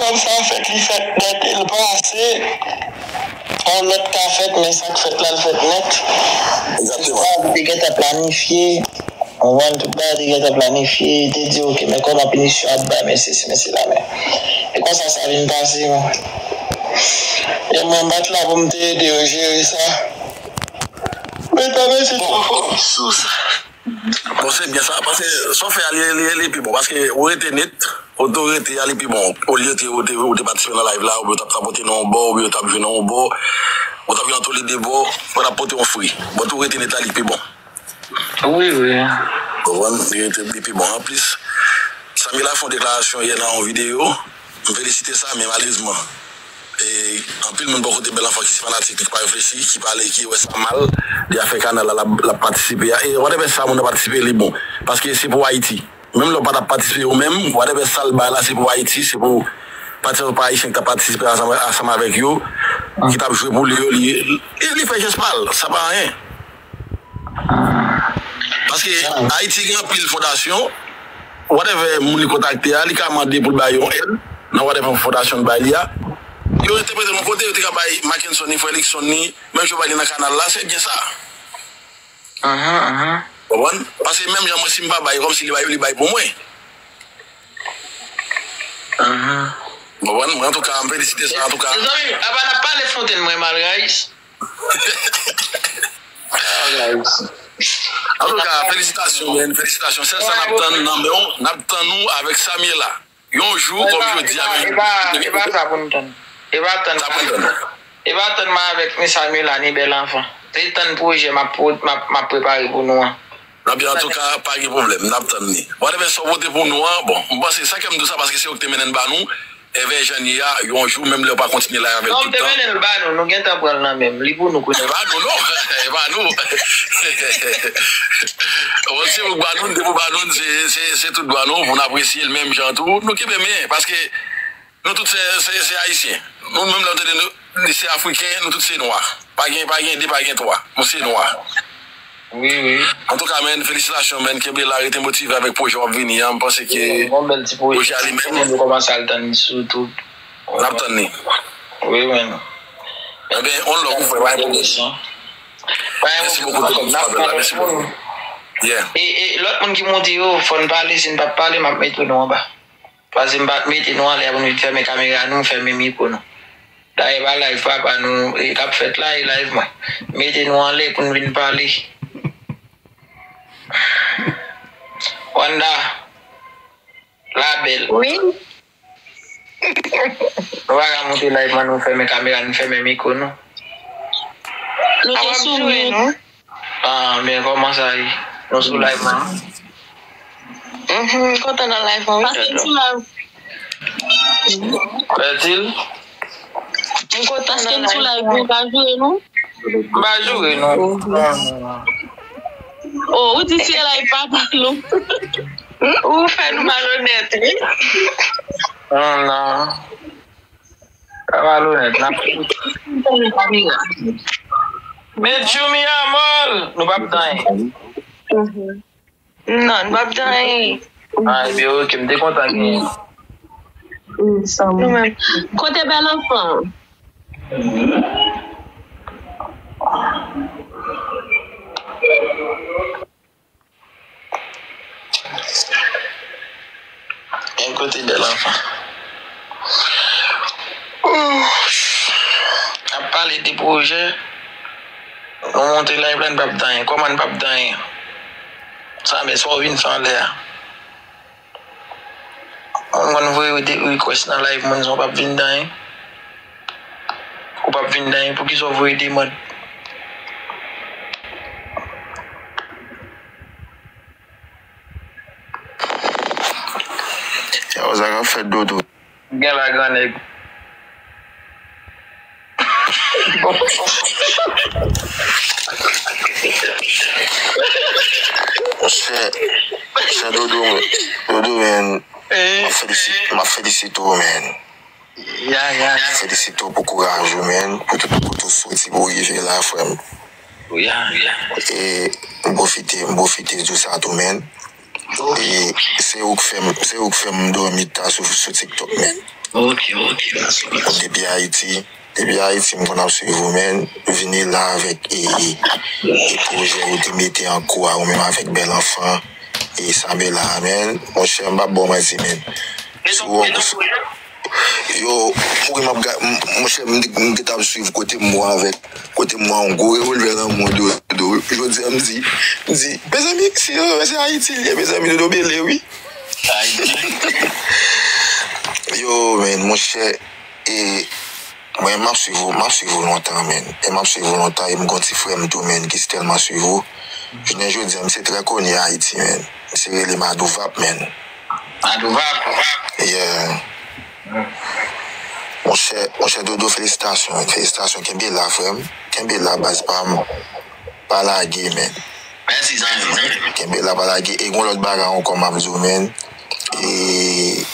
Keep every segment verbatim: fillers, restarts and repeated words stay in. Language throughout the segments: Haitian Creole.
Kòm sa fèt, li fèt nèt, e l pase. Yon lòt ka fèt, men sa k fèt la, l fèt nèt. Egzakteman. Li te gentan planifye. Ou konprann, tout bagay te gentan planifye. Li te di, "Ok, men kòman pinisyon ap bay, men sesi, men sela, men." E konsa sa vin pase, bon. E mwen, m pa t la pou m te ede yo jere sa. Men ta mèsi twò fò sou sa. Bon, se byen sa. Paske sa w fè a, li, li, li pi bon. Paske ou rete nèt, kote ou rete a, li pi bon. Olye ke ou te, ou te patisipe nan live la, oubyen ou t ap pote nan yon bò, oubyen ou t ap jwe nan yon bò, ou t ap jwe nan toulede bò, ou t ap pote yon fri. Bon, tou rete nèt la, li pi bon. Wi, wi. Konprann? Li rete, li pi bon. Anplis, Samila fè yon deklarasyon yè nan yon videyo. M felisite sa, men malerezman, e, anpil moun bò kote Bèl Anfan ki se fanatik li, ki pa reflechi, ki pale, ki wè sa mal, li a fè kanal la, l ap, l ap patisipe a. E whatever sa moun nan patisipe, li bon. Paske se pou Ayiti. Menm lè w pa t ap patisipe ou menm, whatever sa l bay la, se pou Ayiti, se pou patisipan pa ayisyen ki t ap patisipe ansanm, ansanm avèk yo, ki t ap jwe pou li yo, li, li, li fè jès pa l, sa pa anyen. Paske Ayiti gen anpil fondasyon, whatever moun li kontakte a, li ka mande pou l bay yon èd nan whatever fondasyon l bay li a. Yo entèprete l yon kote, yo te ka bay Mackenson ni, frè Luckson ni, menm jan yo bay li nan kanal la, se byen sa. Ahan, ahan. Konprann? Paske menm jan mwen, si m pa bay, kòmsi li bay, li bay pou mwen. Ahan. Konprann? Mwen, antouka, m felisite sa, antouka. Mezanmi, apa n ap pale fontenn mwen mal, guys? Antouka, felisitasyon, men, felisitasyon. Sèl sa n ap tann nan men w, n ap tann ou avèk Samyela. Yon jou, kòm jodi a, men. E pa, e pa sa pou n tann. E pa tann. Sa pou n tann. E pa tann mwen avèk ni Samyela, ni Bèl Anfan. Se tann pwojè m ap, m ap, m ap prepare pou nou an. Nan byen, antouka, pa gen pwoblèm, n ap tann li. Whatever sa w pote pou nou an, bon, m panse sa k fè m di w sa, paske se ou ki te mennen l ba nou, envè jan n ye a, yon jou, menm lè w pa kontinye la avè l tout tan. Non, m te mennen l ba nou, nou gentan pran l nan men m, li pou nou kounye a. E pa nou, non, e pa nou. Bon, se ou k ba nou, depi w ba nou, se, se, se tout dwa nou, pou n apresye l menm jan tou, nou kenbe men, paske nou tout se, se, se Ayisyen. Nou menm lè w tande nou, li se Afriken, nou tout se nwa. Pa gen, pa gen de, pa gen twa. Nou se nwa. Wi, wi. Antouka, men, felisitasyon, men, kenbe la, rete motive avèk pwojè w ap vini an. M panse ke Yon bèl ti pwoje. Pwojè a li menm. Nou kòmanse al tann sou tout. N ap tann li. Wi, men. Ebyen, on love, frè, pa gen pwoblèm. Mèsi bokou, tout moun fè apèl la. Mèsi bokou. Yeah. E, e lòt moun ki monte yo, fò n pale, si n pa pale, m ap mete nou anba. Paske m pa t mete nou anlè pou nou vin fèmen kamera nou, fèmen mikwo nou. Dayè pa live papa nou e k ap fèt la, e live mwen. Mete nou anlè pou n vin pale. Wanda, la bèl. Wi. Nou pa ka monte live mwen, nou fèmen kamera, nou fèmen mikwo nou. Nou te sou mute. Ah, men kòman sa ye? Nou sou live la. Mhm, m kontan nan live mwen, wi, Jojo. Pètil? M kontan nan live mwen. Paske m sou live, nou pa joure nou? M pa joure nou. Oh, ou di se live papa nou. Ou fè nou malonèt, wi. Non, non. Sa malonèt, n ap. Men Jumi a mòl, nou p ap tanyen. Non, nou p ap tanyen. Ah, ebyen, ok, m te kontan genyen. Nou menm. Kote Bèl Anfan? Yon kote Bèl Anfan. N ap pale de pwojè. Nou monte live la, n p ap tanyen. Kòman n p ap tanyen? Sa, men sa w vin fè anlè a. Moun konn voye de request nan live moun, sa w p ap vin tanyen. Ou p ap vin tanyen, poukisa w voye demann? Yo, sa k ap fèt, Dodo? Gen la, gran nèg. Monchè, monchè Dodo, Dodo, men, m ap felisite, m ap felisite w, men. Ya, ya, ya. Felisite w pou kouraj ou, men, pou tout kote w soti pou w rive la, frè m. Ya, ya. E m pwofite, m pwofite di w sa tou, men. E se ou k fè m, se ou k fè m dòmi ta sou, sou TikTok, men. Ok, ok, ok. Depi Ayiti, depi Ayiti, m konn ap swiv ou, men vini la avèk e, e, e pwojè ou te mete an kou a ou menm avèk Bèl Anfan e Sabela, men monchè, m p ap ba w manti, men. Yo, m ap ga- m- monchè, m m te ap swiv kote m wè avèk kote m wè yon gwo revòlvè nan men w, Dodo. Jodi a m di, m di, mezanmi, si yo se Ayiti l ye, mezanmi, Dodo bele wi. Yo, men, monchè, e mwen, m ap swiv ou, m ap swiv ou lontan, men. E m ap swiv ou lontan, e m gon ti frè m tou, men, ki tèlman swiv ou. Jounen jodi a, misye trè koni Ayiti, men. Misye rele Madouvap, men. Madouvap. Yeah. Monchè, monchè Dodo, felisitasyon, felisitasyon. Kenbe la, frè m. Kenbe la, baz pa m. Pa lage, men. Mèsi, zanmi. Kenbe la, pa lage. E gon lòt bagay ankò m ap di w, men. E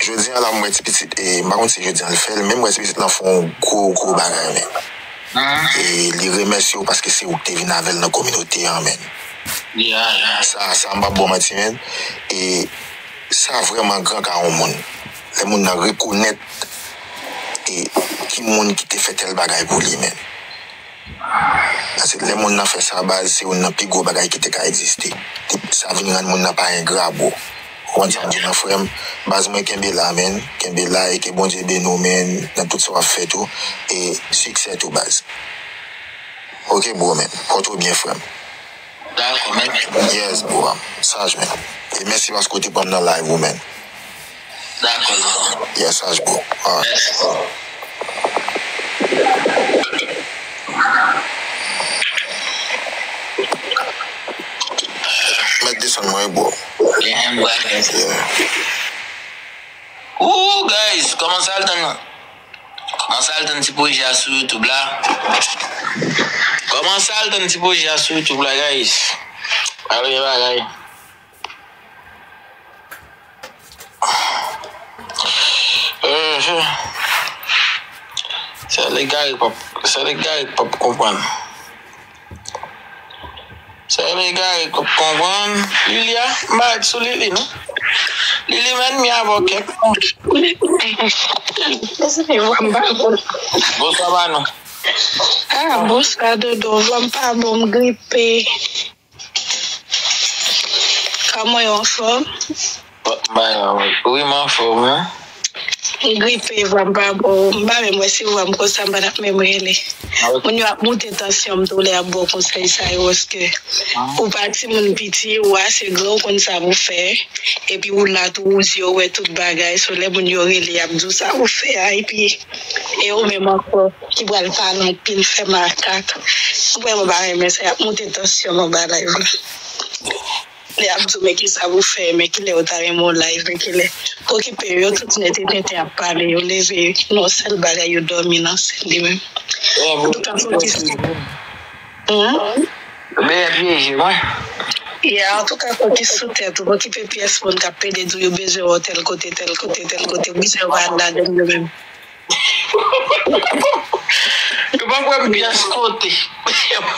jodi a la, m wè ti pitit, e m pa konn si jodi a l fè l, men m wè ti pitit lan fè yon gwo, gwo bagay, men. E li remèsye w paske se ou ki te vin avè l nan kominote an, men. Sa, sa m p ap ba w manti, men. E sa vrèman gran ka yon moun. Lè moun nan rekonèt e ki moun ki te fè tèl bagay pou li, men. Paske lè moun nan fè sa, baz, se youn nan pi gwo bagay ki te ka egziste. Sa vin rann moun nan pa engra, bro. Ou konprann sa m di w lan, frè m? Baz mwen, kenbe la, men. Kenbe la e ke Bondye beni w, men, nan tout sa w ap fè tou. E siksè tou, baz. Ok, bro, men. Pòte w byen, frè m. Dakò, mèsi. Yes, bro. Saj, men. E mèsi paske w te pran m nan live ou, men. Dakò, dakò. Yes, saj, bro. Alright. Mèsi. Mèt desann mwen, bro. Yeah, bro. Yeah. Ooh, guys, kòmanse al tann nan. Kòmanse al tann ti pwojè a sou YouTube la. Kòmanse al tann ti pwojè a sou YouTube la, guys. Pral gen bagay. Mhm. Sèl egare p ap, sèl egare p ap konprann. Sèl egare k ap konprann. Lili a, m pa ret sou Lili, non. Lili m ènmi avè w kèk. Mezanmi, vwa m pa bon. Bonswa, Manou. Ah, bonswa, Dodo. Vwa m pa bon, m gripe. Kòman yo, anfòm? Wi, m anfòm, wi. M gripe, vwa m pa bon. M pa menm wè si vwa m konsa, m pa t ap menm rele. Moun yo ap moute tansyon m tou lè y ap ba w konsèy sa yo, paske ou pa timoun piti, ou ase gran, ou konn sa pou fè. Epi ou la tou, ou zye w wè tout bagay. So, lè moun yo rele, y ap di w sa pou fè a. Epi, e ou menm ankò, ki pral pale anpil, fè makak. Ou wè, mwen pa renmen sa, y ap moute tansyon m anba live la. Lè y ap di w, men kisa pou fè, men kilè yo ta renmen w live, men kilè. Okipe yo, tout nèt e tenten ap pale, yo leve, nan yon sèl bagay, yo dòmi nan sèn li menm. Antouka, fokis. Byen pyeje, wi. Ya, antouka, fokis sou tèt ou, okipe pyès moun k ap pede di w yo bezwen wè w tèl kote, tèl kote, tèl kote, ou bezwen wè al ladan yo menm. Yo pa kwè m pyès kote.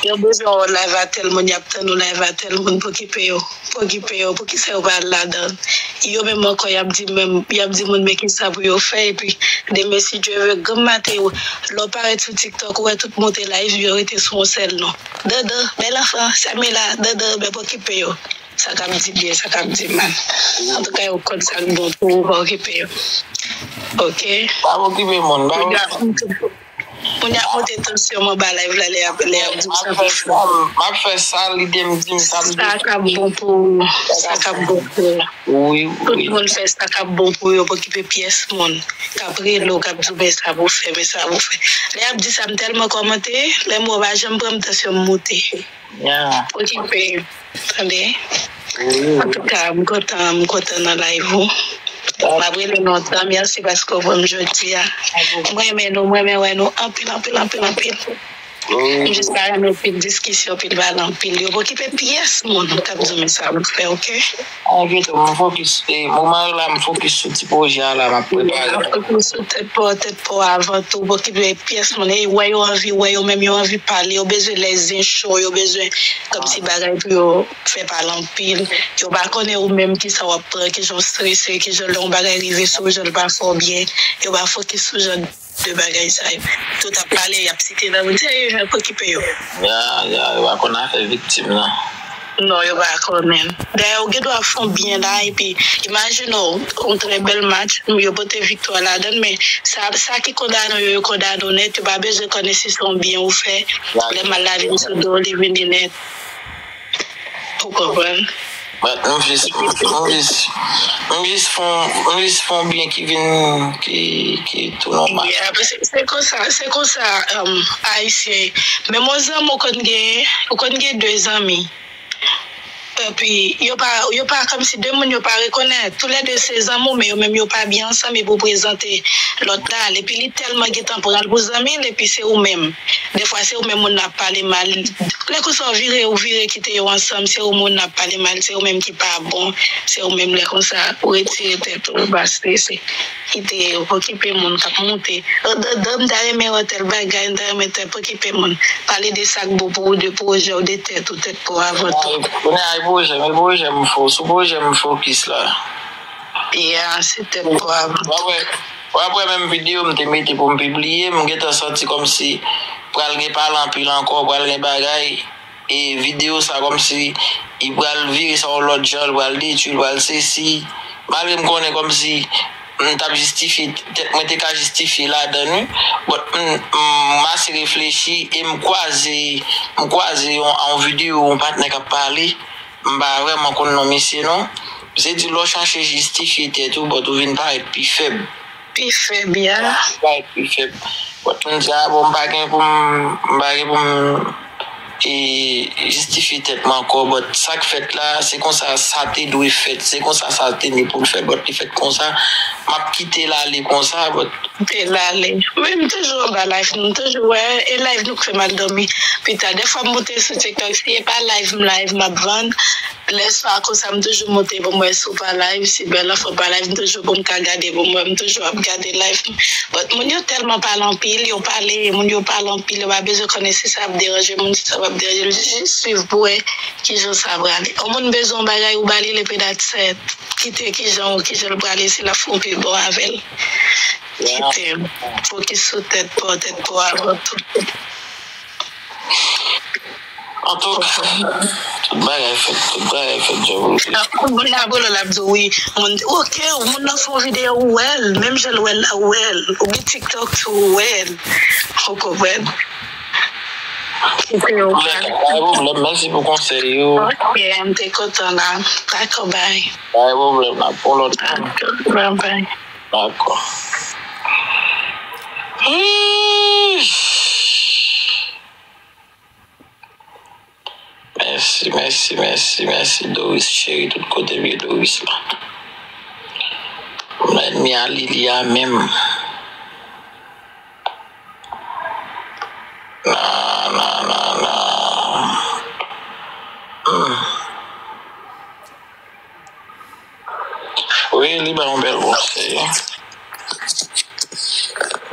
Yo bezwen w live a tèl moun, y ap tann ou live a tèl moun, pokipe yo. Pokipe yo, poukisa yo pa al ladan? Yo menm ankò, y ap di menm, y ap di moun men kisa pou yo fè, epi demen si Dye vle, granm maten yo, lè w parèt sou TikTok, ou wè tout monte live yo rete sou yon sèl non. Dandan, bèl anfan, Samela, dandan, men pokipe yo. Sa k ap di byen, sa k ap di mal. Antouka, yo konn sa k bon pou ou, pa okipe yo. Ok? Pa okipe moun, pa okipe. Moun y ap monte tansyon m anba live la, lè y ap, lè y ap di w sa pou fè. M ap fè sa, lide m di m sa m di. Sa k ap bon pou ou, sa k ap bon pou ou. Wi, wi. Tout moun fè sa k ap bon pou yo, pa okipe pyès moun. K ap rele w, k ap di w, men sa pou fè, men sa pou fè. Lè y ap di sa, m tèlman kòmante, lè m wè w pa janm pran m tansyon m moute. Okipe, tande. Antouka, m kontan, m kontan nan live ou. M ap rele lontan, mèsi paske w pran m jodi a. M renmen nou, m renmen wè nou anpil, anpil, anpil, anpil. M jis pa renmen pil diskisyon, pil pale anpil. Yo pa okipe pyès moun k ap di m sa pou fè, oke? Enkyete w, m fokis, e, moman la, m fokis sou ti pwojè a la, m ap prepare. Fokis sou tèt pa w, tèt pa w avan tou, pa okipe pyès moun. E, wè yo anvi, wè yo menm yo anvi pale, yo bezwen lè zen cho, yo bezwen kòmsi bagay pou yo fè pale anpil. Yo pa konnen ou menm ki sa w ap pran, ki jan w strese, ki jan lè yon bagay rive sou ou, jan l pa fè w byen. Yo pa fokis sou jan de bagay sa yo. Tout ap pale, y ap site nan moun, se yo jan okipe yo. Ya, ya, yo pa konn afè viktim nan. Non, yo pa konnen. Dayè, ou gen dwa fè yon byen la, epi imajine w, yon trè bèl match, yo pote viktwa ladan l, men sa, sa ki kondane w yo, yo kondane w nèt, yo pa bezwen konnen si se yon byen ou fè. Ya, lè mal la vin sou do w, li vini nèt. Ou konprann? But m jis, m jis, m jis fè, m jis fè yon byen ki vin, ki, ki tou nòmal. Yeah, se, se konsa, se konsa, um, Ayisyen. Men yon zanmi ou konn gen, ou konn gen de zanmi. Epi, yo pa, yo pa kòmsi de moun yo pa rekonèt. Toulède se zanmi w, men yo menm yo pa byen ansanm, epi w prezante lòt la. Epi li tèlman gentan pran l pou zanmi l, epi se ou menm. Defwa, se ou menm moun nan ap pale mal. Lè konsa w vire, ou vire kite yo ansanm, se ou moun nan ap pale mal, se ou menm ki pa bon, se ou menm lè konsa, ou retire tèt ou, ou pa strese. Kite yo, pa okipe moun k ap moute. Oh, Dodo, m ta renmen wè tèl bagay, m ta renmen tèl, pa okipe moun. Pale de sa k bon pou ou, de pwojè w, de tèt ou, tèt pa w avan tou. Kounye a, e pwojè m, e pwojè m fo-, sou pwojè m fokis la. Yeah, se tèt pa w avan tou. W ap wè, w ap wè menm videyo m te mete pou m pibliye, m gentan santi kòmsi pral gen pale anpil ankò, pral gen bagay. E videyo sa kòmsi li pral vire sa yon lòt jan, li pral detwi, li pral sesi. Malgre m konnen kòmsi m t ap jistifye tèt mwen, te ka jistifye ladan l, wi. But m, m ase reflechi e m kwaze, m kwaze yon, yon videyo yon patnè k ap pale. M pa vrèman konn non misye non. Se di lè w chache jistifye tèt ou, but ou vin parèt pi fèb. Pi fèb, ya. Pi fèb. But m di, a bon, m pa gen pou m, m pa gen pou m, e, jistifye tèt mwen ankò, but sa k fèt la, se konsa sa te dwe fèt, se konsa sa te ni pou l fèt, but li fèt konsa, m ap kite l ale konsa, but. Kite l ale. Wi, m toujou anba live, m toujou wè, e live nou k fè m al dòmi pita. Dèfwa m moute sou TikTok, si e pa live m live, m ap vann. Lè swa konsa, m toujou moute pou m wè si w pa live, si Bèl Anfan pa live, m toujou pou m ka gade pou m wè, m toujou ap gade live. But moun yo tèlman pale anpil, yo pale, moun yo pale anpil, yo pa bezwen konnen si sa ap deranje moun, si sa p ap deranje l, jis swiv pou wè kijan sa prale. Yon moun bezwen yon bagay, ou ba li l epi that's it. Kite kijan ou, kijan l prale, si l ap fè yon pi bon avè l. Kite l. Fokis sou tèt pa w, tèt pa w avan tou. Antouka, tout bagay fèt, tout bagay fèt, djòb ou. Moun nan ap rele w, l ap di w wi. Moun, oke, moun nan fè yon videyo, ou wè l. Menm jan l wè l la, ou wè l. Ou gen TikTok tou, ou wè l. Ou konprann? Kite yo pale. Pa gen pwoblèm, mèsi pou konsèy yo. Oke, m te kontan la. Dakò, bay. Pa gen pwoblèm, n ap pran lòt. Dakò, bay, bay. Dakò. Eish. Mèsi, mèsi, mèsi, mèsi, Doris cheri, tout kote m ye Doris la. Lènmi a Lili a menm. Nan, nan, nan, nan. Hmm. Wi, li ba yon bèl konsèy.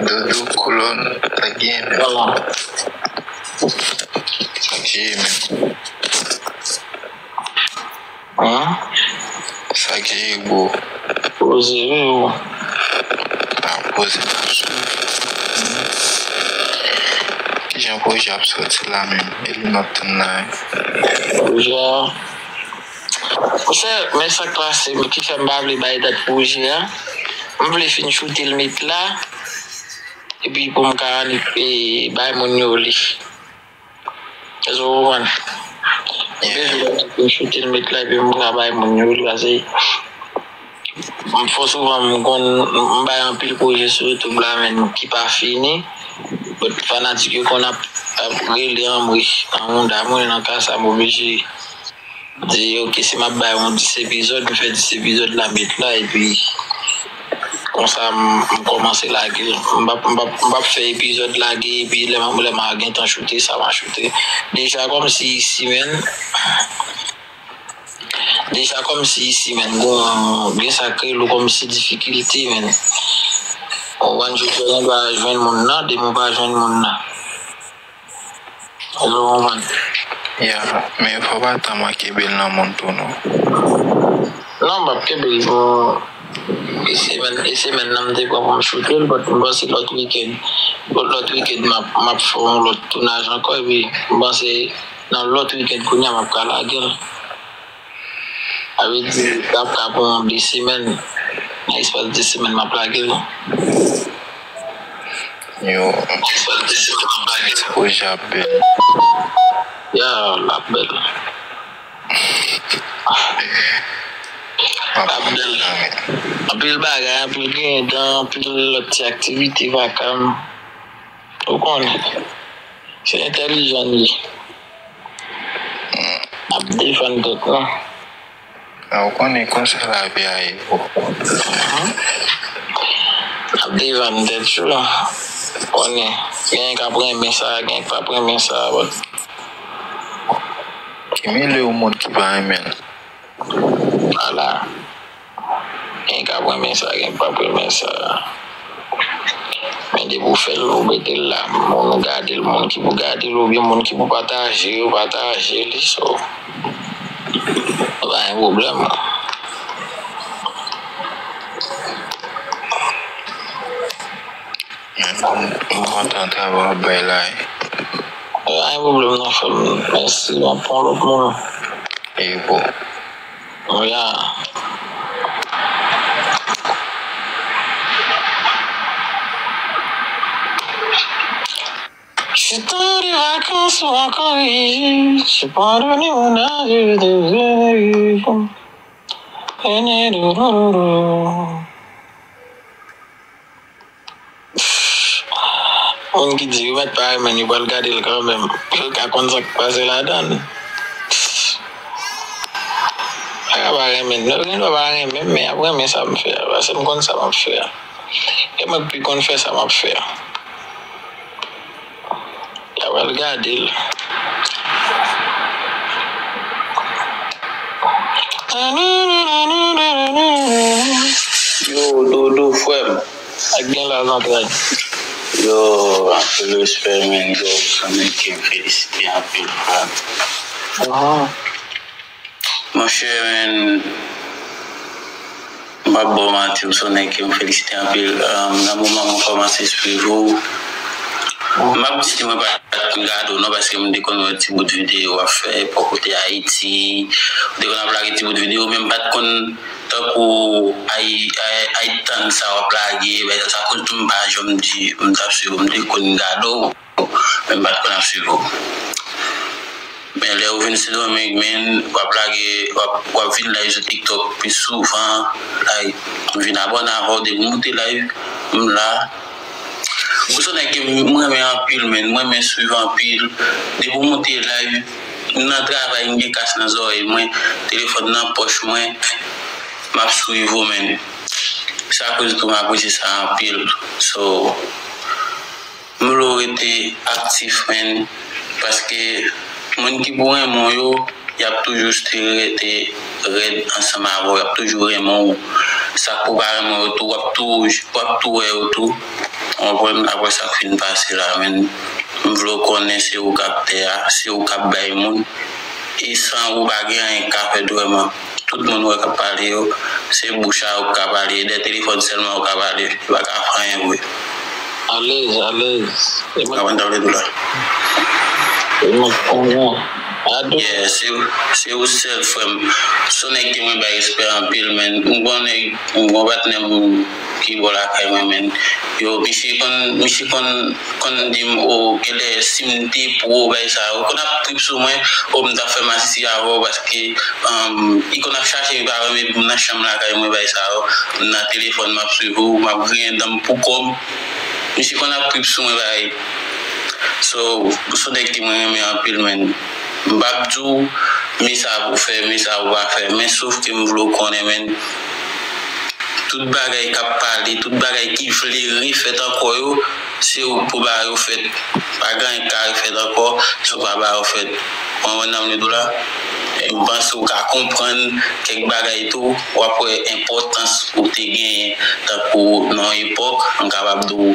Dodo kolòn, pa gen. Vwala. Sa k ye menm? Hein? Sa k ye, bro? Poze, wi, bro. Pa poze, pa sou. Kijan pwojè ap sòti la menm? E li m ap tann la, wi. Pwojè a. Monchè, men sa k pase, ki fè m pa vle bay dat pwojè a. M vle fin choute l met la, epi pou m ka, e, bay moun yo li. Èske w konprann? M bezwen fin choute l met la, epi m ka bay moun yo li, paske m fò souvan m konn, m bay anpil pwojè sou YouTube la, men ki pa fini. But fanatik yo konn ap, ap rele anmwe nan mouda mwen, nan ka sa m oblije di, oke, si m ap bay yon dis epizòd, m fè dis epizòd la met la, epi Konsa, m, m kòmanse lage. M p ap, m p ap, m p ap fè epizòd lage, epi lè m, lè m a gen tan choute, sa m a choute. Deja, kòmsi isi menm, deja, kòmsi isi menm, gon, gen sa k rele w kòmsi difikilte, menm. Ou konprann, jodi a, gen dwa jwenn moun nan, demen w pa jwenn moun nan. Ou konprann? Ya, men fò w pa tann mwen kenbe l nan men w tou, non. Non, m ap kenbe l pou e semèn, e semèn nan m te pran pou m choute l, but m panse lòt wikenn, lòt wikenn m ap, m ap fè yon lòt tounaj ankò, epi m panse nan lòt wikenn kounye a m ap ka lage l. Sa vle di, l ap ka pran de semèn. Nan espas de semèn, m ap lage l. Yo. Nan espas de semèn, m ap lage l. Pwojè ap bèl. Ya, l ap bèl. L ap bèl. Anpil bagay, anpil griyen dan, anpil lòt ti aktivite vakam. Ou konnen. Se entèlijan li ye. Ap defann tèt la. A, ou konnen konsa lavi a ye, bro. Ap defann tèt yo. Konnen. Gen k ap renmen sa, gen k p ap renmen sa, but. Ki milye yon moun ki pa renmen l? Ala. Gen k ap renmen sa, gen k p ap renmen sa. Men depi w fè l, ou mete l la, moun gade l, moun ki pou gade l, oubyen moun ki pou pataje, yo pataje li, so, pa gen pwoblèm. Men m, m kontan travay w ap bay la, wi. Pa gen pwoblèm non, frè m. Mèsi, m ap pran lòt moun. E bon. Oya. Chita de vacances ou encore ici, tu pardonnes mon âge de vie. Moun ki di yo mèt pa renmen l, yo pral gade l kanmenm. Yo ka konn sa k pase ladan l. Yo ka pa renmen l. Yo gen dwa pa renmen m, men y ap renmen sa m fè a, paske m konn sa m ap fè a. E mwen k pi konn fè sa m ap fè a. Y ap al gade l. Yo, Dodo, frè m. Ak gen la zantray. Yo, anpil respè, men, yo, sa nèg ke m felisite anpil, frè m. Monchè, men, m p ap ba w manti, w se yon nèg ke m felisite anpil. Um, nan moman mwen kòmanse swiv ou, m p ap di mwen pa t konn gade w non, paske m te konn wè ti bout videyo w ap fè bò kote Ayiti. Ou te konn ap lage ti bout videyo, men m pa t konn tankou ay, ay, ay tann sa w ap lage, bagay sa, sa koz tou m pa janm di m t ap swiv ou, m te konn gade w. Men m pa t konn ap swiv ou. Men lè ou vin Sendomeng, men w ap lage, w ap, w ap vin live sou TikTok pi souvan. Like, m vin abòne avè w, depi w moute live, m la. Ou se nèg ke m, m renmen anpil, men m renmen swiv anpil. Depi w moute live, m nan travay, m gen kas nan zòrèy mwen, telefòn nan pòch mwen, m ap swiv ou, men. Sa koz tou m apresye sa anpil. So, m vle w rete aktif, men, paske moun ki pou renmen w yo, y ap toujou stay rete rèd ansanm avè w, y ap toujou renmen w. Sa k pou pa renmen w yo tou, w ap tou, w ap tou wè yo tou. Ou konprann? Apre sa k fin pase la, men, m vle w konnen se ou k aktè a, se ou k ap bay moun. E san ou pa gen anyen k ka fèt vrèman. Tout moun ou wè k ap pale yo, se bouch a yo k ka pale, e dèyè telefòn sèlman yo ka pale, yo pa ka fè anyen vre. Alèz, alèz. E mwen, konprann sa m vle di w la? E mwen, konprann. Ado. Yeah, se, se ou sèl, frè m. Se yon nèg ke mwen bay respè anpil, men m gon nèg, m gon patnè m ki bò lakay mwen, men. Yo, misye konn, misye konn, konn di m, o, genlè si m te pwo, bagay sa yo. Konn ap trip sou mwen, o, m t ap fè masisi avè w, paske, um, li konn ap chache m, li pa renmen m nan chanm lakay mwen, bagay sa yo. M nan telefòn, m ap swiv ou, m ap griyen dan m pou kò m. Misye konn ap trip sou mwen, bagay. So, se yon nèg ke mwen renmen anpil, men. M p ap di w, men sa pou fè, men sa pou pa fè. Men sof ke m vle w konnen, men. tout bagay k ap pale, tout bagay ki vle refèt ankò yo, se ou k pou ba yo fèt. Pa gen anyen k ka refèt ankò, si w pa ba yo fèt. Ou konprann sa m vle di w la? E m panse w ka konprann kèk bagay tou, w ap wè enpòtans ou te genyen tankou nan yon epòk, m kapab di w,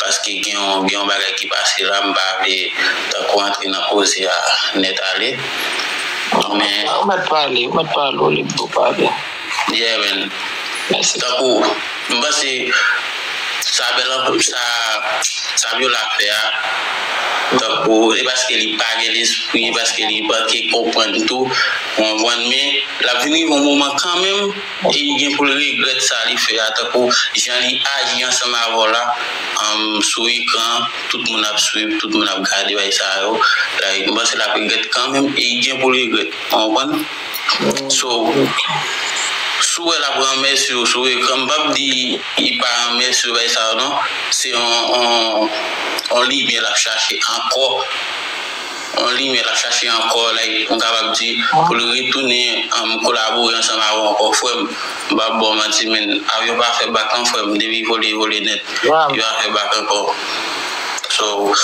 paske gen yon, gen yon bagay ki pase la, m pa vle tankou antre nan koze a nèt ale. Men Ou mèt pale, ou mèt pale, ou lib pou pale. Yeah, man. Tankou, m panse sa bèl anpil, sa, sa Viola fè a. Tankou, e paske li pa gen lespri, e paske li manke konprann tou. Ou konprann, men l ap vin rive yon moman kanmenm, e li gen pou l regrèt sa li fè a. Tankou, jan li aji ansanm avè w la, um, sou ekran, tout moun ap swiv, tout moun ap gade bagay sa yo. Like, m panse l ap regrèt kanmenm, e li gen pou l regrèt. Ou konprann? So, si w wè l ap ranmèsye w sou ekran, m p ap di li pa ranmèsye w, bagay sa yo, non. Se yon, yon, yon limyè l ap chache ankò. Yon limyè l ap chache ankò, like, m kapab di, pou l retounen, um, kolabore ansanm avè w ankò, frè m. M p ap ba w manti, men avyon pa fè bak, non, frè m. Depi vole, vole nèt. Yo ap fè bak ankò. So,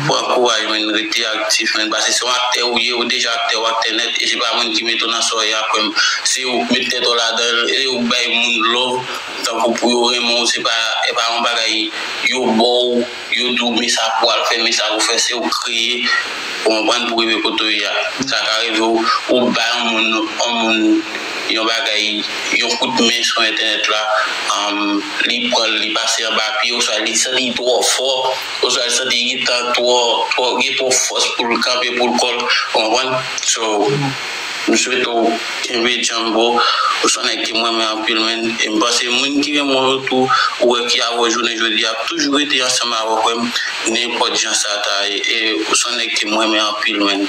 pran kouraj, men, rete aktif, men, paske se yon aktè ou ye, ou deja aktè, ou aktè nèt, e se pa moun ki mete w nan sa w ye a, frè m. Se ou k met tèt ou ladan l, e ou k bay moun love, tankou pou yo renmen w, se pa, e pa yon bagay yo ba w, yo di w, men sa pou w al fè, men sa pou w fè, se ou k kreye, ou konprann, pou rive kote w ye a. Sa ka rive ou, ou bay yon moun, yon moun, yon bagay, yon kout men sou entènèt la, um, li pran l, li pase anba pye, oswa li santi li twò fò, oswa li santi li gentan twò, twò, gen twò fòs pou l kanpe, pou l kò l, ou konprann? So, m swete w kenbe djanm, bro. Ou se yon nèg ke m renmen anpil, men. E m panse moun ki renmen w yo tou, ou wè ki avè w jounen jodi a, ap toujou rete ansanm avè w, frè m, nenpòt jan sa ta ye. E ou se yon nèg ke m renmen anpil, men.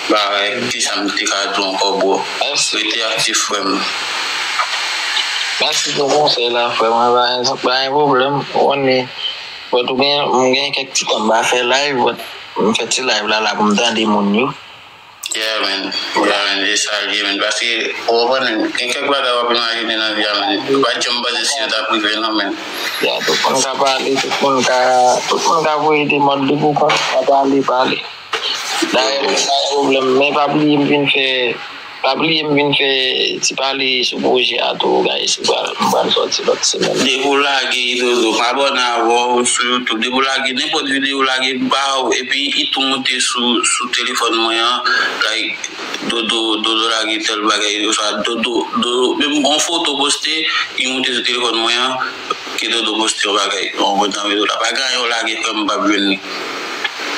Bagay, ki sa m te ka di w ankò, bro? Rete aktif, frè m. Mèsi pou konsèy la, frè m. Pa gen, pa gen pwoblèm. Ou konnen, mwen tou gen, mwen gen kèk ti tan m pa fè live, but m fè ti live la, la pou m tande moun yo. Yeah, man. Yeah, man. E sa l ye, man. Paske, ou konprann, gen kèk bagay w ap imajine nan vi a, man. Ou pa t janm panse si yo t ap rive, non, man. Yeah, tout moun ka pale, tout moun ka, tout moun ka voye de mòd li pou kont, ka pale, pale. Dayè, pa gen pwoblèm, men pa bliye m vin fè, pa bliye m vin fè ti pale sou pwojè a tou, guys. M pral, m pral sòti lòt semèn. Depi w lage, Dodo, m abòne avè w sou YouTube. Depi w lage, nenpòt videyo w lage, m ba w, epi li tou moute sou, sou telefòn mwen an, like, Dodo, Dodo lage tèl bagay, oswa Dodo, Dodo, menm yon foto poste, li moute sou telefòn mwen an, ke Dodo poste yon bagay, yon bon tan videyo la. Pa gen anyen w lage, frè m, m p ap jwenn li.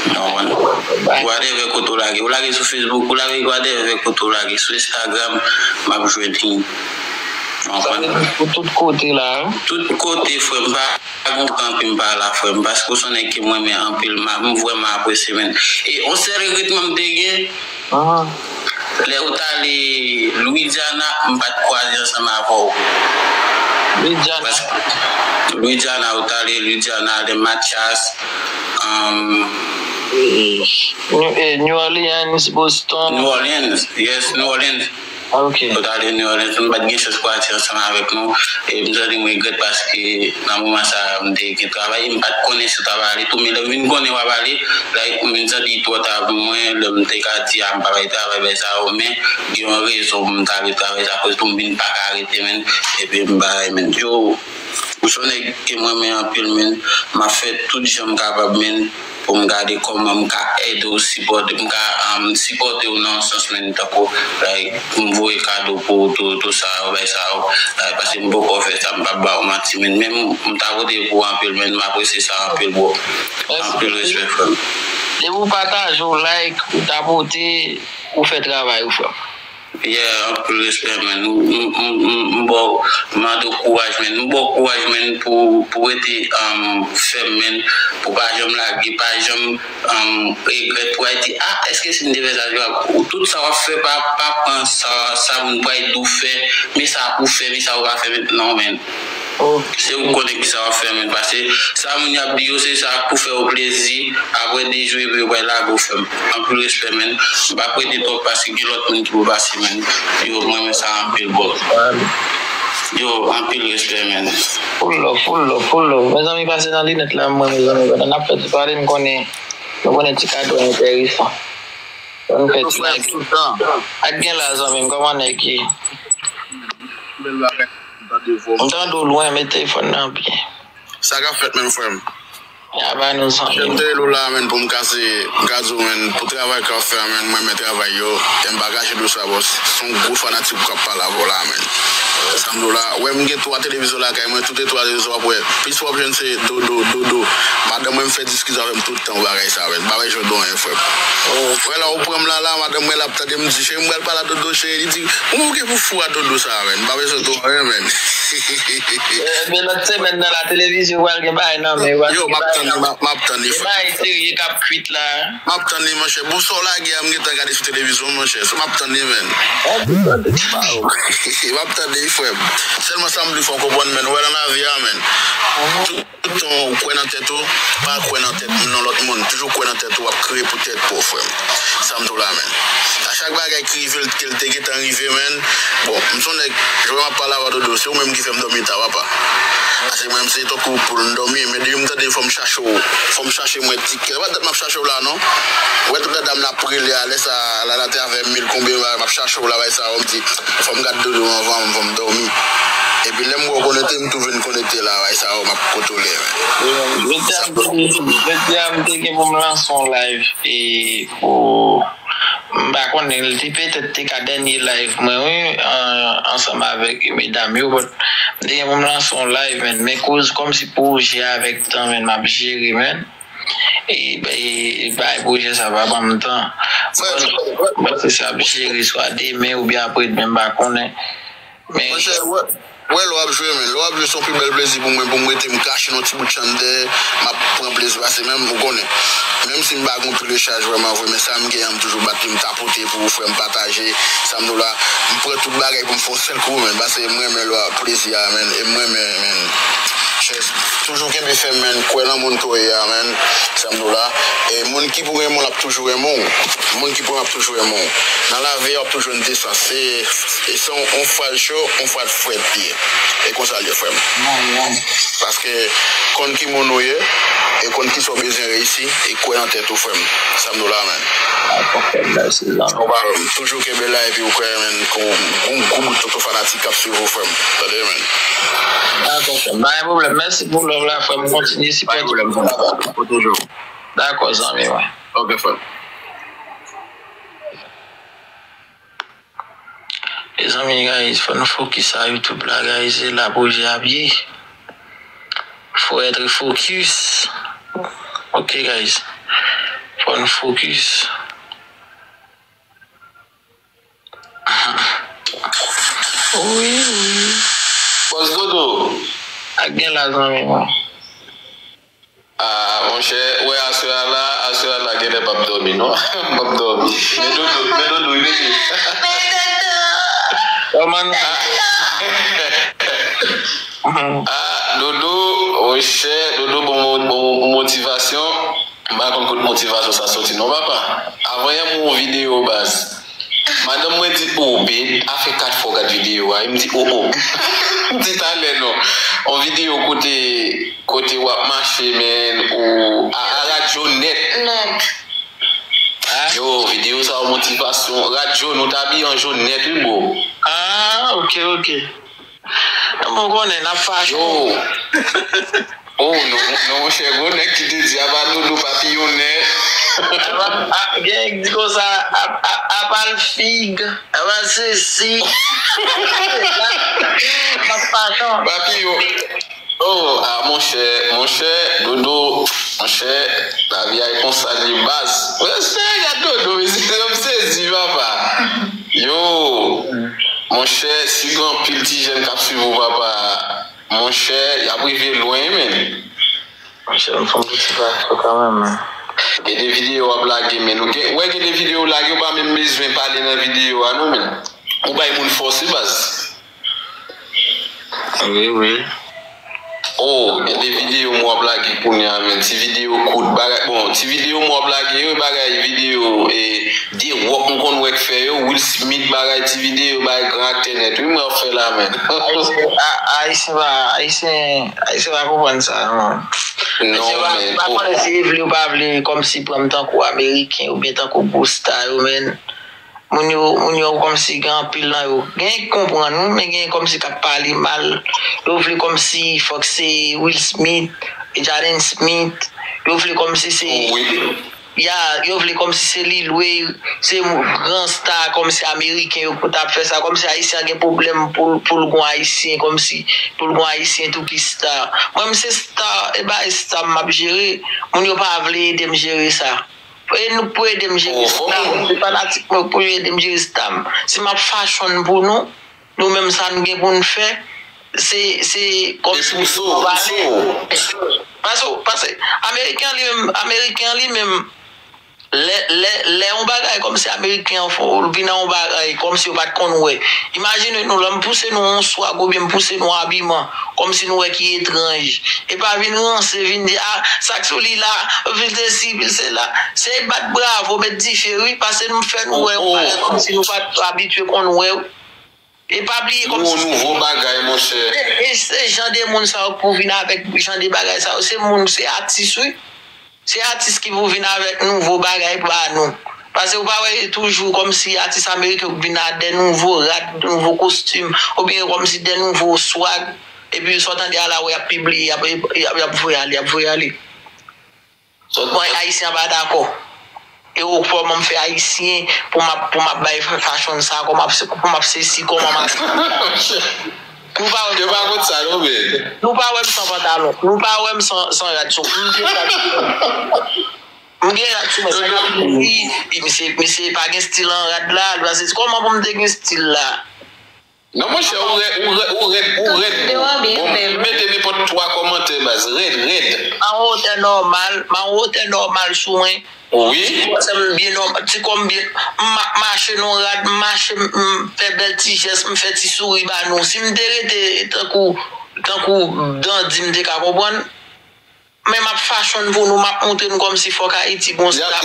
Ou konprann? Whatever kote w lage. Ou lage sou Facebook, ou lage whatever kote w lage. Sou Instagram, m ap jwenn li. Ou konprann? Pou tout kote la, wi. Tout kote, frè m, pa gen kanpe m pa la, frè m, paske w se yon nèg ke m renmen anpil, m, m vrèman apresye, men. E yon sèl regretman m te gen, lè ou t ale Louisiana, m pa t kwaze ansanm avè w. Louisiana. Paske Louisiana, ou t ale Louisiana, lè Mathias, um, New, eh, New Orleans, Boston. New Orleans, yes, New Orleans. Ah, ok. Ou t ale New Orleans, m pa t gen chans kwaze ansanm avèk nou. E m santi m regrèt paske nan moman sa a, m te gen travay, m pa t konnen si w t ap ale tou, men lè m vin konnen w ap ale, like, m vin santi l twò ta pou mwen, lè m te ka di, a, m pa bay travay, bay sa yo, men gen yon rezon pou m t ale travay sa, akoz tou m vin pa ka rete, men, epi m bay, men, yo, ou se yon nèg ke m renmen anpil, men, m ap fè tout jan m kapab, men, pou m gade kòman m ka ede w sipòte, m ka, um, sipòte w nan yon sans, men, tankou, like, pou m voye kado pou w, tou, tou sa yo, bay sa yo, like, paske m poko fè sa, m p ap ba w manti, men, men m, m ta vote pou w anpil, men, m apresye sa anpil, bro. Anpil respè, frè m. Depi w pataje, w like, ou tapote, ou fè travay ou, frè m. Yeah, anpil respè, man. M, m, m, m, m ba w, m mande w kouraj, man. M ba w kouraj, man, pou, pou rete, um, fèm, man. Pou pa janm lage, pa janm, um, regrèt, pou pa di, a, èske si m te fè sa, se pa, ou tout sa w ap fè, pa, pa pran sa, sa moun pral di w fè, men sa pou fè, men sa ou pa fè, men, non, man. Se ou k konnen kisa w ap fè, men, paske sa moun y ap di yo, se sa pou fè yo plezi, apre de jou, epi yo pral lage w, frè m. Anpil respè, men. M p ap rete twòp paske gen lòt moun ki pou pase, men. Yo, mwen renmen sa anpil, bro. Yo, anpil respè, man. Full love, full love, full love. Mezanmi, pase nan linèt la, mwen, mezanmi, pandan n ap fè ti pale, n konnen, nou konnen ti kado enteresan. Ann fè ti like. Ak gen la, zanmi m, kòman nèg ye? Bèl bagay, m tande vwa. M tande w lwen, met telefòn nan byen. Sa k ap fèt menm, frè m? Ya ba nou zanmi. Chè, m te rele w la, menn, pou m kase, m ka di w, menn, pou travay k ap fè a, menn, mwen renmen travay yo, e m pa kache di w sa, bòs. Se yon gwo fanatik ou k ap pale avè w la, menn. Sa m di w la, wè m gen twa televizò lakay mwen, tout e twa televizò w ap wè. Plis w ap jwenn se Dodo, Dodo. Madanm mwen m fè diskisyon avè m tout tan bagay sa, menn. M pa bay jòdon anyen, frè m. Wè la, ou pran m la, la, madanm mwen l ap tande m di, cheri, m pral pale a Dodo, cheri. Li di, ou gen pou fou a Dodo sa, menn. M pa bay jòdon anyen, menn. Men lòt semèn nan la televizyon pral gen bagay nan men yo. Yo, m ap tann li, m ap, m ap tann li, frè. Gen bagay serye k ap kwit la. M ap tann li, monchè. Bon, sa w lage a, m gentan gade sou televizyon, monchè. So, m ap tann li, menn. M ap tann li, frè m. Sèlman sa m vle fè w konprann, menn. Ou wè nan lavi a, menn. Tout tan ou kwè nan tèt ou, pa kwè nan tèt non lòt moun. Toujou kwè nan tèt ou, w ap kreye pou tèt pa w, frè m. Sa m di w la, menn. A chak bagay ki rive l, ke l te gentan rive, menn. Bon, m se yon nèg, jan m ap pale avè w, Dodo, se ou menm ki fè m dòmi ta, papa. Paske mwen, m se tankou poul, m dòmi, men depi m tande fò m chache w, fò m chache mwen ti kè. Se pa dat m ap chache w la, non. Ou wè tout dam la ap rele a, lè sa, la, la te avè mil konbyen, m ap chache w la, bay sa, m di, fò m gad Dodo anvan, anvan m dòmi. Epi lè m wè w konekte, m tou vin konekte la, bay sa, m ap kontwole, menn. Jodi a, m te, jodi a, m te gen pou m lanse yon live, e pou M pa konnen, li te petèt te ka dènye live mwen, wi, an, ansanm avèk medam yo, but m te gen pou m lanse yon live, menn, men koz kòmsi pwojè avèk tan, menn, m ap jere, menn. E, e, e bay pwojè sa pa ban m tan. Mwen, mwen se sa ap jere swa demen oubyen apre demen, m pa konnen. Men, monchè, wè, wè lè w ap jwe, men. Lè w ap jwe, se yon pi bèl plezi pou mwen, pou m rete, m kache nan ti bout chanm dèyè, m ap pran plezi, paske menm, ou konnen. Menm si m pa gen yon pil rechaj vrèman vre, men sa m gen an, m toujou bat li, m tapote pou ou, frè m, pataje, sa m di w la, m pran tout bagay pou m fè yon sèl kou, men, paske m renmen lè w ap plezi a, men, e m renmen, men, chè, toujou kenbe fèm, men, kwè nan moun ke w ye a, men, sa m di w la, e moun ki pou renmen w, l ap toujou renmen w, moun ki pou renmen w, ap toujou renmen w, nan lavi a, w ap toujou jwenn de sans, e E se yon, yon fwa l cho, yon fwa l frèt li ye. E konsa l ye, frè m. Paske konn ki moun ou ye, e konn kisa w bezwen reyisi, e kwè nan tèt ou, frè m. Sa m di w la, menn. Dakò, frè m, mèsi, zanmi. Ou pa, toujou kenbe la, epi ou kwè, menn, ke w gon gwo bout tonton fanatik k ap swiv ou, frè m. Tande, menn. Dakò, frè m. Pa gen pwoblèm. Mèsi pou love la, frè m. Kontinye sipòte. Pa gen pwoblèm, frè m. Dakò, zanmi, wi. Ok, frè m. Mezanmi, guys, fò n fokis a YouTube la, guys, se la pwojè ap ye. Faut être focus. Ok, guys. Fò n fokis. Wi, wi. Bòs Dodo. Ak gen la, zanmi mwen. Ah, monchè, wè aswè a la, aswè a la, genlè m p ap dòmi, non. M p ap dòmi. Men Dodo, men Dodo, wi, mesye. Kòman? Ah, Dodo, monchè, Dodo, bon, bon, bon motivasyon. M pa konn kot motivasyon sa soti, non, papa. Avan yè m wè yon videyo, baz. Madanm mwen di, "Oh, babe, a fè kat fwa w gad videyo a." E m di, "Oh, oh." M di, "Talè non." On videyo kote, kote w ap mache, men, ou a, a radyo nèt. Nèt. Yo, videyo sa yo motivasyon. Radyo, nou t abiye an jòn nèt, wi, bro. Ah, ok, ok. Mwen konnen n ap fache. Yo. Oh, non, non, monchè, gwo nèg ki te di, "Apa Dodo pa piyonnè." Apa, a, gen nèg di konsa, a, a, apa l fig, apa sesi. N ap fache. Pa piyon-, oh, ah, monchè, monchè, Dodo, monchè, lavi a e konsa l ye, baz. Monchè, gad Dodo, mesye, m sezi, papa. Yo, monchè, si gen anpil ti jèn k ap swiv ou, papa, monchè, y ap rive lwen, men. Monchè, m fè yon ti pase kanmenm, men. Gen de videyo w ap lage, men ou gen, wè gen de videyo w lage, ou pa menm bezwen pale nan videyo a, non, men. Ou bay moun fòs, wi, baz. Wi, wi. Oh, gen de videyo m w ap lage kounye a, men ti videyo kout, bagay, bon, ti videyo m w ap lage yo, bagay videyo, e, The Rock m konn wè k fè yo, Will Smith, bagay ti videyo, bagay gran aktè nèt, wi, mwen ap fè la, men. Ayisyen pa, Ayisyen, Ayisyen pa konprann sa, non. Non, men, pa konnen si vle ou pa vle, kòmsi pran m tankou Ameriken oubyen tankou gwo sta yo, men. Moun yo, moun yo kòmsi gen anpil nan yo. Gen ki konprann, wi, men gen kòmsi k ap pale mal. Yo vle kòmsi fòk se Will Smith, Jaden Smith. Yo vle kòmsi se. Ya, yo vle kòmsi se Lil Wayne, se gran sta kòmsi ameriken yo pou t ap fè sa, kòmsi ayisyen an gen pwoblèm pou, pou l gon ayisyen, kòmsi pou l gon ayisyen tou ki sta. Mwen, m se sta, e bay sta m ap jere. Moun yo pa vle ede m jere sa. E nou k pou ede m jere sta m. Se fanatik mwen k pou ede m jere sta m. Si m ap fachonn pou nou, nou menm sa n gen pou n fè, se, se kòmsi nou pran valè. Pase, pase, Ameriken an li menm, Ameriken an li menm, lè, lè, lè yon bagay kòmsi Ameriken an fè, vin nan yon bagay kòmsi yo pa t konn wè. Imajine nou, lè m pouse nou yon swag oubyen m pouse nou abiman, kòmsi nou wè ki etranj. E pa vin ranse, vin di, a, sa k sou li la, pil sesi, pil sela. Se bat bravo, met dife, wi, pase nou fè nou wè yon bagay kòmsi nou pa t abitye konn wè, wi. E pa bliye kòmsi. Nouvo bagay, monchè. E, e se jan de moun sa yo k pou vin avèk jan de bagay sa yo. Se moun, se atis, wi. Se atis ki pou vin avèk nouvo bagay pa nou. Pase ou pa wè toujou kòmsi atis ameriken yo k vin ak de nouvo rad, nouvo kostim, oubyen kòmsi de nouvo swag, epi sa w tande a la, w ap pibliye, y ap, y ap, y ap voye ale, y ap voye ale. Mwen, ayisyen an pa dakò. E ou kòman m fè ayisyen pou m ap, pou m ap bay fachonn sa, kòman m ap, pou m ap sesi, kòman m ap. Nou pa wè m san pantalon, men. Nou pa wè m san pantalon. Nou pa wè m san, san rad sou. M gen rad sou mwen. M gen rad sou mwen. Sa k ap di, misye, misye pa gen stil an rad la. Li pa se, kòman pou m te gen stil la? Non, monchè, ou rèd, ou rèd, ou rèd, ou rèd. Bon, mete nenpòt twa kòmantè, baz. Rèd, rèd. M a wotè nòmal, m a wotè nòmal sou mwen. Wi. Ti kò m byen nòmal, ti kò m byen. M ap mache nan rad, m mache, m, m fè bèl ti jès, m fè ti souri ba nou. Si m te rete tankou, tankou dandi, m te ka konprann. Men m ap fachonn pou nou, m ap montre nou kòmsi fòk Ayiti gon sta.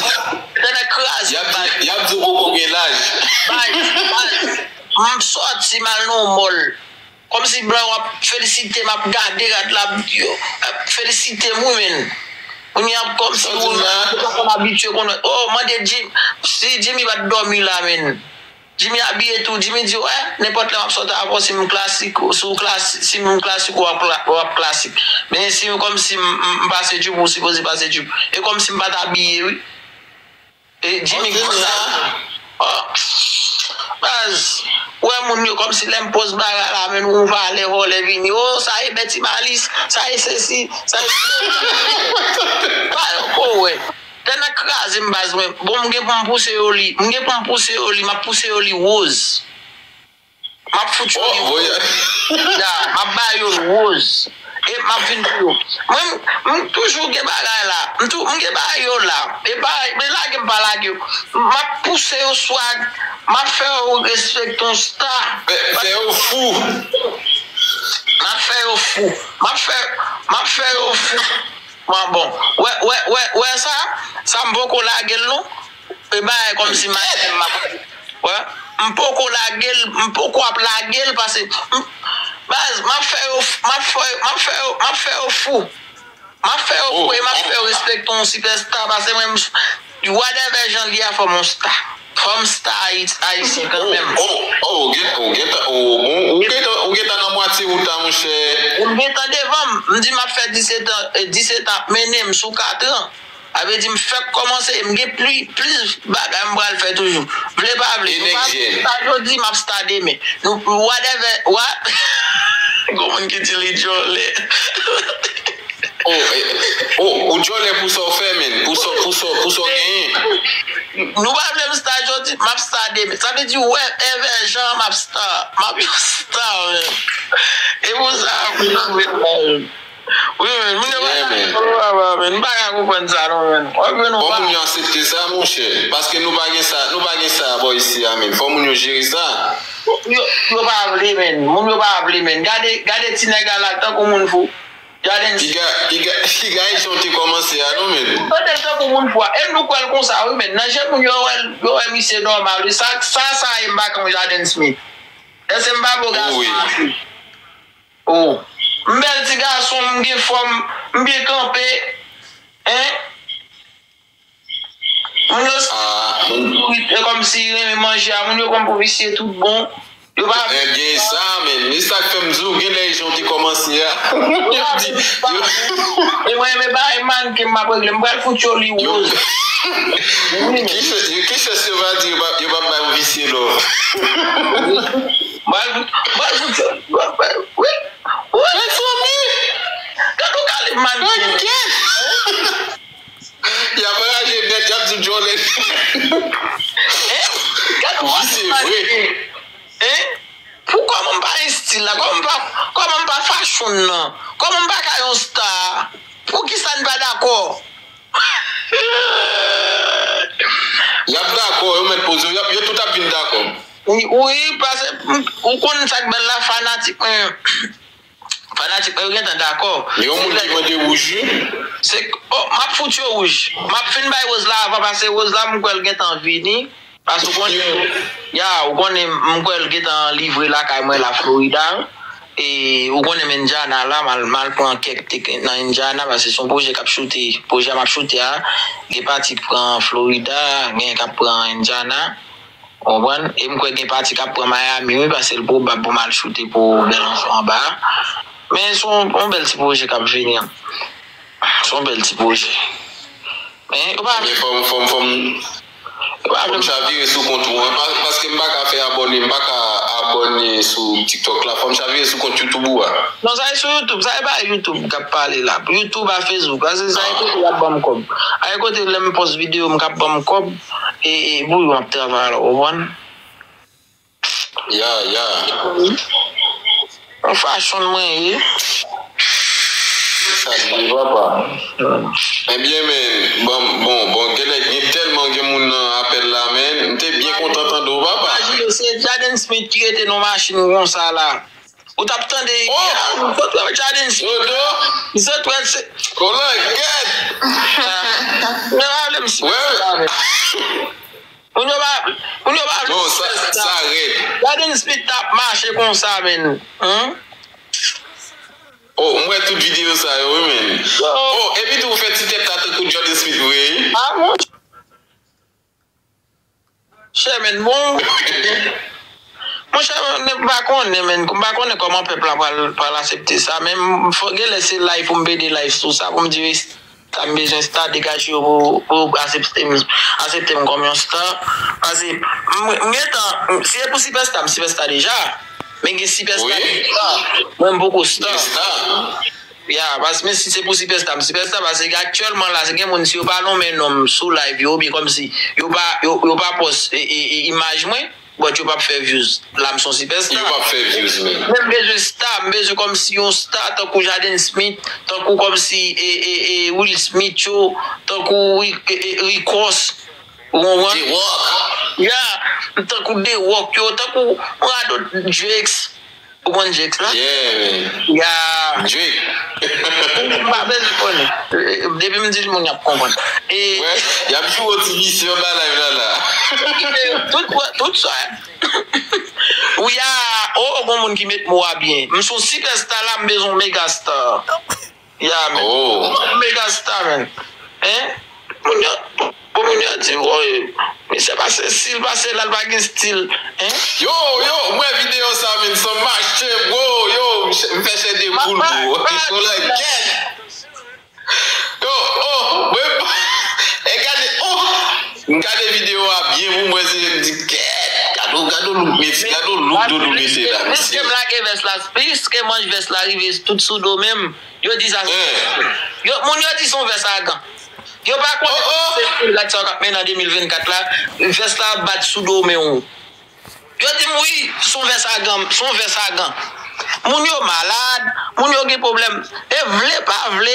Tènè kraze m, baz. Y ap di ou poko gen laj. Baz, baz, m sòti m al nan yon mòl. Kòmsi blan yo ap felisite m, ap gade rad la, yo ap felisite m, wi, men. Kounye a kòmsi ou pa konn abitye konn wè. Oh, mande Jim, si Jimmy pa t dòmi la, men. Jimmy abiye tou. Jimmy di, wè, nenpòt lè m ap sòti avè w, si m klasik, si w klasik, si m klasik, w ap kla-, w ap klasik. Men si kòmsi m, m, m pase jupe, ou sipoze pase jupe. E kòmsi m pa t abiye, wi. E Jimmy konn sa. Oh. Baz, wè moun yo kòmsi lè m poze bagay la, men yon valè vòlè vini. Oh, sa e Betty Malice, sa e sesi, sa e. Pa yo ko wè. Tènè kraze m, baz mwen. Bon, m gen pou m pouse yo li. M gen pou m pouse yo li. M ap pouse yo li woz. M ap fout yo li woz. Ya, m ap ba yo l woz. E m ap vin pou yo. Mwen, m, m toujou gen bagay la. M tou, m gen bagay yo la. E bagay, men lage m pa lage yo. M ap pouse yo swag. M ap fè yo respekte yon sta. Fè, fè yo fou. M ap fè yo fou. M ap fè, m ap fè yo fou. Bon, bon. Wè, wè, wè, wè sa? Sa m poko lage l non. E bagay kòmsi m ap, wè. M poko lage l, m poko ap lage l pase. M, baz, m ap fè yo, m ap fè, m ap fè yo, m ap fè yo fou. M ap fè yo fou e m ap fè yo respekte yon sipèsta pase mwen. Whatever jan l ye a, fò m yon sta. Fò m sta Ayit-, ayisyen kanmenm. Oh, oh, oh, ou gentan, ou gentan, ou gentan nan mwatye wout la, monchè. Ou gentan devan m. M di m ap fè disèt an, eh, disèt an ap mennen m sou katran. Sa vle di m fèk kòmanse e m gen pli, plis bagay m pral fè toujou. Vle pa vle. Nou pa sta jodi, m ap sta demen. Nou, whatever, what? Gon moun ki di li djòlè. Oh, eh, oh, ou djòlè pou sa w fè, men. Pou sa, pou sa, pou sa w genyen. Nou pa vle m sta jodi, m ap sta demen. Sa vle di, wè, evè jan m ap sta. M ap yon sta, men. E pou sa, wi, men. Wi, men. Moun yo pa ka konprann, men. M pa ka konprann sa, non, men. Wè, men, nou pa. Fò moun yo aksepte sa, monchè. Paske nou pa gen sa, nou pa gen sa bò isi a, men. Fò moun yo jere sa. Yo, yo pa vle, men. Moun yo pa vle, men. Gade, gade ti nèg la la, tankou moun fou. Jaden Smith. Piga, piga, piga e jan w te kòmanse a, non, men. Tande l tankou moun fou a. E nou kwè l konsa, wi, men. Nan je moun yo wè, yo wè misye nòmal, wi. Sa, sa, sa, e m pa konn Jaden Smith. Èske m pa bo gason ase? Oh. M bèl ti gason, m gen fòm, m byen kanpe. Hein? Moun yo, ah, moun, e kòmsi renmen manje a, moun yo konn pou visye tout bon. Yo pa, ebyen, sa, men, men sa k fè m di w, gen lè jan w te kòmanse a. Yo di, yo, e mwen, men pa e mannequin m ap regle, m pral fout yo li woz. Wi, men. Ki chans, ki chans yo va di yo pa, yo pa bay yon visye love? M pral fout, m pral fout yo, wi, wi, wi. Gad yon kalib mannequin. Y ap raje nèt, y ap di djòlè. Hein? Gad wi, se vre. Hein? Pou kòman m pa estil la? Kòman m pa, kòman m pa fashion nan? Kòman m pa ka yon star? Poukisa n pa dakò? Y ap dakò, yo mèt poze, y ap, yo tout ap vin dakò. Wi, wi, paske, m, ou konn sa k bèl la, fanatik mwen. Fanatik mwen yo gentan dakò. Yon moun ki mande wouj, wi. Se, oh, m ap fout yo wouj. M ap fin bay woz la avan, paske woz la, m kwè l gentan vini. Paske ou konnen, ya, ou konnen, m kwè l gentan livre lakay mwen la, Florida. E ou konnen m Indiana la, m al, m al pran kèk teknik nan Indiana, paske se yon pwojè k ap choute. Pwojè a m ap choute a, gen pati k pran Florida, gen k ap pran Indiana. Ou konprann? E m kwè gen pati k ap pran Miami, wi, paske l pwobab pou m al choute pou Bèl Anjou anba. Men se yon, yon bèl ti pwojè k ap vini an. Se yon bèl ti pwojè. Men, yo pa, men fò m, fò m, fò m, yo pa fò m vle chavire sou kont ou an, pa, paske m pa ka fè abòne, m pa ka abòne sou TikTok la, fò m chavire sou kont YouTube ou a. Non, sa e sou YouTube, sa e pa YouTube k ap pale la. YouTube a Facebook, paske sa e kote y ap ban m kòb. A e kote lè m pòs videyo, m k ap ban m kòb. E, e, pou yo ap travay la, ou konprann? Ya, ya. An fashion mwen ye. Sa di papa. Ebyen, men, bon, bon, bon, genlè gen tèlman gen moun nan apèl la, men, m te byen kontan tande w, papa. Imajine w, se Jaden Smith ki rete nan machin konsa la. Ou t ap tande, oh! Sot wè Jaden Smith. Dodo. Sot wè se. Kolan, gèt. Men pa vle m si. Wè. Moun yo pa, moun yo pa vle. Non, sa, sa rèd. Jaden Smith t ap mache konsa, men. Hein? Oh, m wè tout videyo sa yo, wi, men. Yo. Oh, epi tou ou fè ti tèt la tankou Jaden Smith vre, wi. Ah, monchè. Chè, men, bon. Monchè, m pa konnen, men, m pa konnen kòman pèp la pral, pral aksepte sa, men m, fò, genlè se live pou m pede live sou sa, pou m di, wi, sa m bezwen star, degaje yo pou, pou aksepte m, aksepte m kòm yon star. Paske m, m gentan, si se pou sipèsta, m sipèsta deja. Men gen sipèsta, wi, gen star. Mwen, m poko star. Gen star. Ya, paske men si se pou sipèsta, m sipèsta, paske aktyèlman la, se gen moun, si yo pa nonmen non m sou live yo, oubyen kòmsi yo pa, yo, yo pa pòs, e, e, e, imaj mwen, but yo p ap fè views. La, m se yon sipèsta. Yo p ap fè views, men. Men m bezwen star, m bezwen kòmsi yon star, tankou Jaden Smith, tankou kòmsi, e, e, e, Will Smith yo, tankou Ri-, e, e, Rick Ross, ou konprann? The Rock. Ya, tankou The Rock yo, tankou yon radòt Drakes. Ou konn Drakes la? Yeah, man. Ya. Drake. M pa bezwen konnen. Depi m di l, moun y ap konprann. E wè, y ap jwe yon ti misyon nan live la, la. Tout, tout sa. Wi, a, oh, gon moun ki met mo a byen. M se yon sipèsta la, m bezwen yon megastar. Ya, men. Oh. Mega star, men. Hein? Moun yo, bon, moun yo di, woy, misye pa se stil, pa se la, l pa gen stil. Hein? Yo, yo, m wè videyo sa, men, sa mache, bro, yo, m fè chè de poul, bro. Yo, oh, mwen, e gade, oh, m gade videyo a byen, pou m wè si m di, kèt, gade, gade look, mesye, gade look Dodo mete la, mesye. Piske m lage vès la, piske manch vès la rive tout sou do menm, yo di sa se, yo, moun yo di se yon vès agan. Yo pa konnen se stil gad sa w k ap mennen an de mil vennkat la, vès la ap bat sou do men w. Yo di m wi, se yon vès agan, se yon vès agan. Moun yo malad, moun yo gen pwoblèm. E vle pa vle,